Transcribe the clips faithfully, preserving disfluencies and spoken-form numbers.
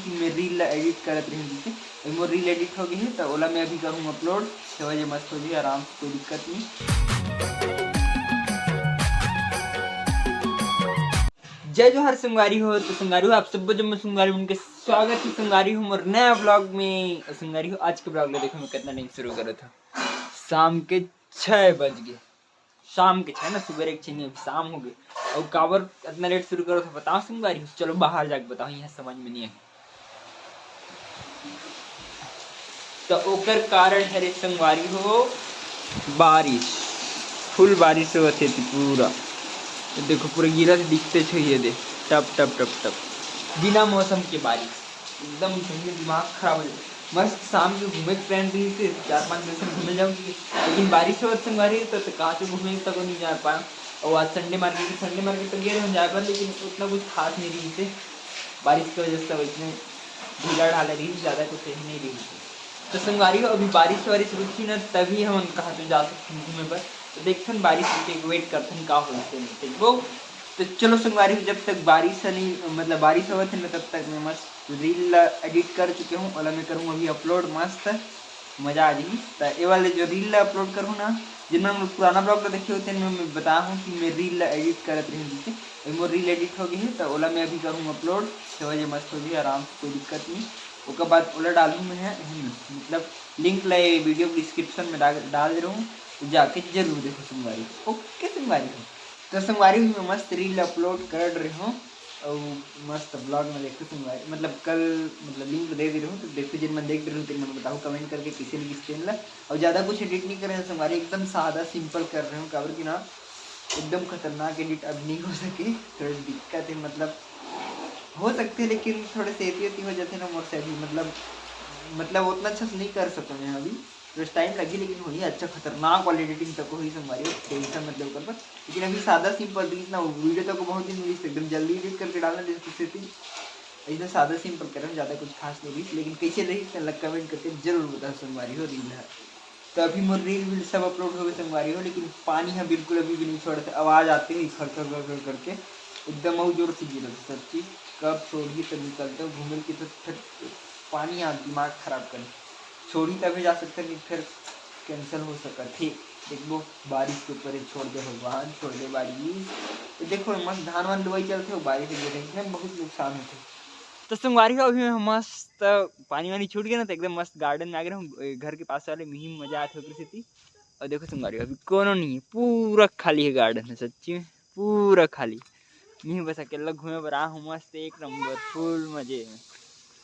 कि मैं रील ला एडिट करत रही, ठीक है, मोर रील एडिट हो गई है, तो ओला मैं अभी करूँ अपलोड। छः बजे मस्त हो गई, आराम से, कोई दिक्कत नहीं। जय जोहार संगवारी हो। तो संगवारी हो, आप सब जम्मो संगवारी मन के स्वागत है संगवारी हो मोर नया ब्लॉग में। संगवारी हो, आज के ब्लॉग में देखो मैं कितना टाइम शुरू करो था, शाम के छः बज गए। शाम के छः ना, सुबह एक छः नहीं, शाम हो गई। और काबर इतना लेट शुरू करो था, बताओ संगवारी हो। चलो बाहर जाके बताओ, यहाँ समझ में नहीं है। तो ओकर कारण हरे संगवारी हो बारिश, फुल बारिश होत हे पूरा। तो देखो पूरा गिरत दिखते छे, ये दे, टप टप टप टप, बिना मौसम के बारिश, एकदम सही दिमाग खराब हो जाए। मस्त शाम के घूमे के प्लान रही थी, चार पाँच बजे से घूमे जाऊँगी, लेकिन बारिश होत संगवारी तो, तो कहाँ से घूमे तक नहीं जा पाए। और आज संडे मार्केट, संडे मार्केट तो गए हम जाए पर, लेकिन उतना कुछ खास नहीं रही थी बारिश की वजह से, इतने भीड़ ढाला रही, ज़्यादा कुछ सही नहीं रही थी। तो संगवारी हो, अभी बारिश वारिश रुकी ना, तभी हम कहाँ तो जा सकते हैं घूमे पर। तो देखते हैं बारिश रुके, वेट करते हैं का होते हैं, ठीक वो। तो चलो संगवारी हो, जब तक बारिश नहीं, मतलब बारिश होवत है ना, तब तक मैं मस्त रील ला एडिट कर चुके हूँ, ओला मैं करूँ अभी अपलोड मस्त। मजा आ जाही। त ए वाले जो रील ला अपलोड करहूँ ना, जिन मन पुराना ब्लॉग ला देखे होते हैं, मैं बताया हूँ कि मैं रील ला एडिट करत रही, ठीक है, मोर रील एडिट हो गई है, तो ओला मैं अभी करूँ अपलोड। छः बजे मस्त हो गई, आराम से, कोई दिक्कत नहीं। ओकर बाद ओला डालूँ मैं, हम्म, मतलब लिंक ला वीडियो डिस्क्रिप्शन में डाल, डाल दे रहा हूँ, तो जाके जरूर देखो संगवारी। ओके संगवारी हो, तो संगवारी हो, मैं मस्त रील अपलोड कर रहे हूँ। और मस्त ब्लॉग में देखो संगवारी, मतलब कल, मतलब लिंक दे दे रहे हूँ, तो देखो जिन मन देख रहे हो, तिन मन बताओ कमेंट करके किसी ने किस चैनल। और ज़्यादा कुछ एडिट नहीं कर रहे हैं संगवारी, एकदम सादा सिंपल कर रहे हूँ, काबर कि ना एकदम खतरनाक एडिट अब नहीं हो सके, थोड़ी दिक्कत है, मतलब हो सकते हैं, लेकिन थोड़े से एती एती हो जाते हैं ना मोर से अभी, मतलब मतलब उतना अच्छा से नहीं कर सकूँ मैं अभी, थोड़ा टाइम लगी, लेकिन होही अच्छा खतरनाक वाली एडिटिंग तक होही संगवारी, टेंशन मत लो ओकर बर। लेकिन अभी सादा सिंपल रहीस ना, वीडियो तक बहुत दिन रहीस, एकदम जल्दी एडिट करके डालना रहीस, कुछ सेटिंग ऐसे सादा सिंपल करम, ज़्यादा कुछ खास नहीं रहीस, लेकिन कैसे रहीस तेला कमेंट करके जरूर बताओ संगवारी हो रील है। तो अभी मोर रील वील सब अपलोड हो गए संगवारी हो, लेकिन पानी है बिल्कुल अभी भी नहीं छोड़ते, आवाज़ आती हुई खर खर खर खर करके एकदम बहुत जोर से गिरत है सच्ची। कब छोड़ही तो निकलते हो घूमे की, तो फिर पानी आ दिमाग खराब कर छोड़ी तभी जा सकते, नहीं फिर कैंसिल हो सकत हे। देखबो बारिश के ऊपर ही छोड़ दे भगवान, छोड़ दे बारिश। तो देखो मस्त धान वान लुवाई चलते हो, बारिश के गिरे में बहुत नुकसान होते। तो संगवारी हो अभी मैं मस्त पानी वानी छूट गया ना, तो एकदम मस्त गार्डन में आ गए हम, ए, घर के पास वाले में ही मजा आते हो कृषि। और देखो संगवारी हो अभी कोनो नहीं है, पूरा खाली है गार्डन है सच्ची में, पूरा खाली। मैं बस अकेला घूमे बर आ हूँ, मस्त एक नंबर फुल मजे में।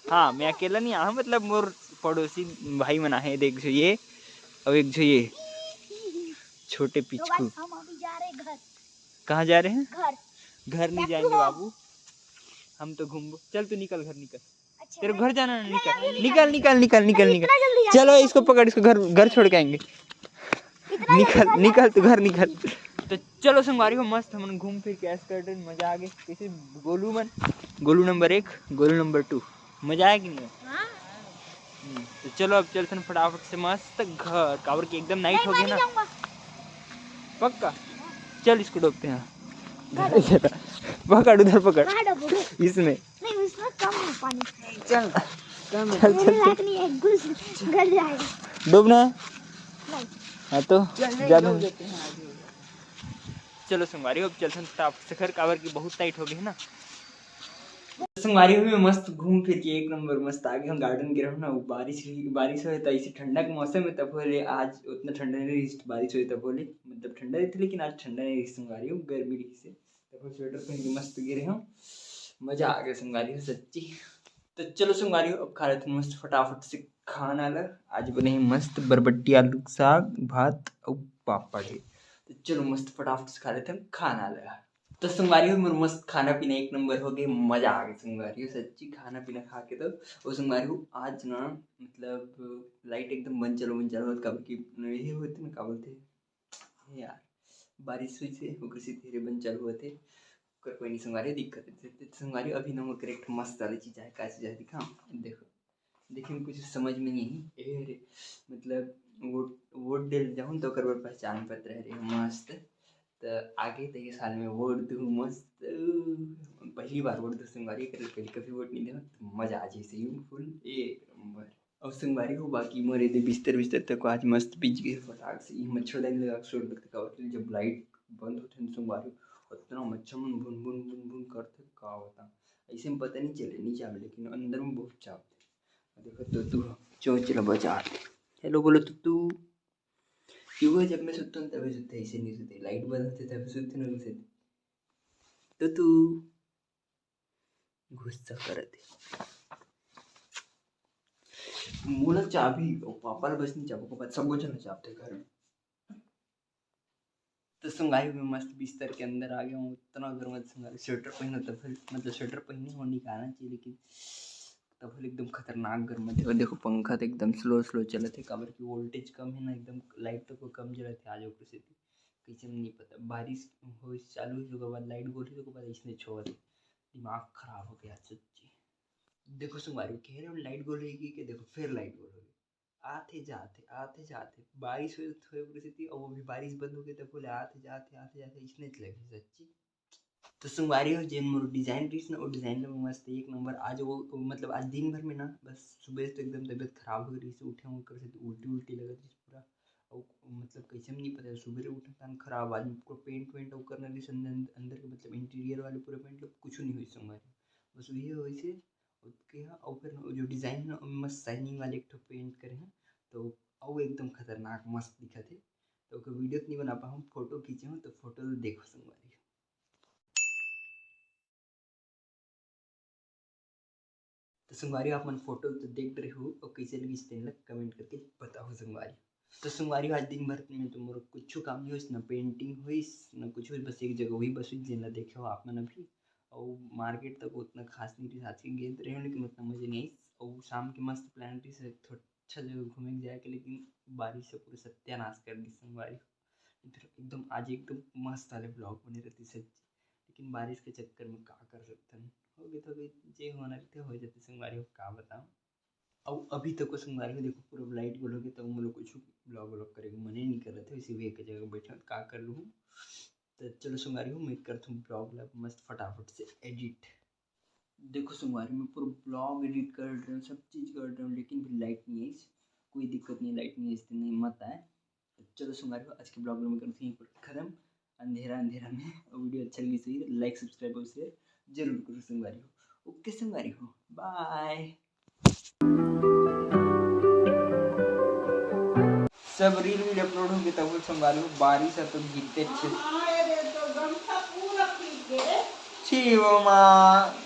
हाँ मैं अकेला नहीं आ हूँ, मतलब मोर पड़ोसी भाई मन आहे, देख जो ये, और एक जो ये छोटे तो पिचकू। Guys, हम अभी जा रहे हैं घर। कहाँ जा रहे हैं? घर। घर नहीं जाएंगे बाबू, हम तो घूमबो। चल तू निकल घर, निकल। अच्छा, तेरे घर जाना है, निकल निकल निकल निकल निकल निकल। चलो इसको पकड़, इसको घर, घर छोड़ के आएंगे। निकल निकल तू घर निकल। तो चलो संगवारी हो मस्त हमन घूम फिर के ऐश कर रहे, मजा आ गए। कैसे गोलू मन, गोलू नंबर एक, गोलू नंबर टू, मजा आया कि नहीं? हाँ। हम्म, तो चलो अब चलते हैं फटाफट से मस्त घर, काबर कि एकदम नाइट हो गया ना। पक्का। चल इसको डोबते हैं। पकड़ उधर पकड़। इसमें नहीं, उसमें कम है पानी। चल, कम है। चल, चल, चल। नहीं है, घुस, गल जाएगा। डूबना है? नहीं। हाँ तो चल, नहीं, ज्यादा डूब जाते हैं, आगे हो जाते हैं। चलो संगवारी, अब चलते हैं फटाफट से घर, काबर कि बहुत टाइट हो गए है ना। संगवारी, अभी मैं मस्त घूम फिर के एक नंबर मस्त आ गए हम गार्डन के रहूँ ना। बारिश हुई, बारिश हुई तो ऐसे ठंडा के मौसम है तब होले, आज उतना ठंडा नहीं रही, बारिश हुई तब होले, मतलब ठंडा रही थी लेकिन आज ठंडा नहीं रही संगवारी, गर्मी रही से। देखो स्वेटर पहन के मस्त गिरे हम, मजा आ गया संगवारी हो सच्ची। तो चलो संगवारी हो, अब खा लेते हैं मस्त फटाफट से खाना ला। आज बने हैं मस्त बरबट्टी आलू के साग, भात और पापड़ है। तो चलो मस्त फटाफट से खा लेते हैं खाना ला। तो संगवारी हो, मोर मस्त खाना पीना एक नंबर हो गए, मजा आ गया संगवारी हो सच्ची खाना पीना खा के। तो वो संगवारी हो आज ना, मतलब लाइट एकदम बंद चलो बंद चलो होत, काबर कि ये होते ना, का बोलते हैं यार, बारिश हुई से ओकर से धीरे बंद चालू होते। ओकर कोई नहीं संगवारी, दिक्कत है। तो संगवारी अभी ना वो करेक्ट मस्त वाली चीज है, का चीज है दिखा, देखो, देखने में कुछ समझ में नहीं है। ए रे, मतलब वोट, वोट डेल जाऊँ तो ओकर बर पहचान पत्र है रे, मस्त। त आगे त ये साल में वोट दूँ मस्त। पहली बार वोट दूँ संगवारी, कर पहले कभी वोट नहीं देना, तो मजा आ जाए सही में फुल एक नंबर। अब संगवारी हो, बाकी मोर एदे बिस्तर बिस्तर तक आज मस्त बिछ गए फटाक से। ये मच्छरदानी लगा के सोए लगते का होते, जब लाइट बंद होते हैं संगवारी, उतना मच्छर मन भुन भुन भुन भुन करते का होता। ऐसे में पता नहीं चले, नहीं चावे, लेकिन अंदर में बहुत चावते। देखो तो तू चोंच ला बजा। हेलो बोलो तो तू। क्यों है, जब मैं सुता हूँ तभी सुते, ऐसे नहीं सुते, लाइट बंद होते तभी सुते ना घुसे। तो तू गुस्सा करत है। मोला चाबी और पापा ला बस नहीं चाबी, पापा सबको चला चाहते घर में। तो संगवारी मैं मस्त बिस्तर के अंदर आ गया हूँ, इतना गर्म है संगवारी। स्वेटर पहना तब, मतलब स्वेटर पहने हो निकालना चाहिए, लेकिन तब एकदम खतरनाक गर्म है। और देखो पंखा तो एकदम स्लो स्लो चलत है, काबर कि वोल्टेज कम है ना, एकदम लाइट तो को कम जलत है आज, ओकर सेती कैसे नहीं पता। बारिश हो चालू हुई, ओकर बाद लाइट गोल हुई, ओकर बाद इसने छोड़ दी। दिमाग खराब हो गया सच्ची। देखो संगवारी, कह रहे हो लाइट गोल होगी कि, देखो फिर लाइट गोल होगी। आते जाते, आते जाते, बारिश हो, हो रही थी, और वो भी बारिश बंद हो गई, तब बोले आते जाते, आते जाते, इसने लगे सच्ची। तो संगवारी हो, जेन मोर डिजाइन रहीस ना, वो डिजाइन में मस्त एक नंबर। आज वो, मतलब आज दिन भर में ना, बस सुबह से तो एकदम तबीयत खराब हो रही, उठे हूँ कर से तो उल्टी उल्टी लग रही पूरा। और मतलब कैसे में नहीं पता, सुबह उठे तन खराब, आज पूरा पेंट वेंट और करना रही अंदर, अंदर के मतलब इंटीरियर वाले पूरे पेंट कुछ नहीं हुई संगवारी। बस वही हुई से ओके है। और फिर वो जो डिजाइन है ना, मस्त शाइनिंग वाले एक ठो पेंट करे हैं, तो और एकदम खतरनाक मस्त दिखत है। तो ओकर वीडियो तो नहीं बना पाऊँ, फोटो खींचे हूँ, तो फोटो तो देखो संगवारी। तो संगवारी, आप मन फोटो तो देख रहे हो, और कैसे लगिस तेन ला कमेंट करके बताओ संगवारी। तो संगवारी, आज दिन भर में तो मोर कुछ काम नहीं होइस, ना पेंटिंग होइस, ना कुछ होइस, बस एक जगह वही बस हुई, जेन ला देखे हो आप मन अभी। और मार्केट तक उतना खास नहीं रहीस, आज के गेंद रहे हो, लेकिन उतना मजे नहीं आइस। और शाम के मस्त प्लान रहीस, थोड़ा अच्छा जगह घूमे के जाए के, लेकिन बारिश से पूरा सत्यानाश कर दी संगवारी। फिर एकदम आज एकदम मस्त वाले ब्लॉग बने रहती सच्ची, लेकिन बारिश के चक्कर में का कर सकते हैं, हो गए तो गए, जे होना रहते हो जाते संगवारी, हो का बताऊँ। और अभी तक को संगवारी हो, देखो पूरा लाइट गोल हो गया, तो हम लोग कुछ ब्लॉग व्लॉग करे के मन ही नहीं कर रहे थे, इसी भी एक जगह बैठा का कर लूँ। तो चलो संगवारी हो, मैं करता हूँ ब्लॉग ला मस्त फटाफट से एडिट। देखो संगवारी, मैं पूरा ब्लॉग एडिट कर रहे हूँ, सब चीज़ कर रहे हूँ, लेकिन भी लाइट नहीं आई, कोई दिक्कत नहीं, लाइट नहीं आई, इससे नहीं मत आए। तो चलो संगवारी हो, आज के ब्लॉग में करते हैं खत्म। अंधेरा अंधेरा में वीडियो अच्छा लगी सही, लाइक सब्सक्राइब और शेयर जरूर करो संगवारी हो। ओके संगवारी हो, बाय। सब रील वील अपलोड हो गए तब संगवारी हो, बारिश है तो गिरते अच्छे। हाँ, अरे तो गमछा पूरा भीग गए। छी वो माँ।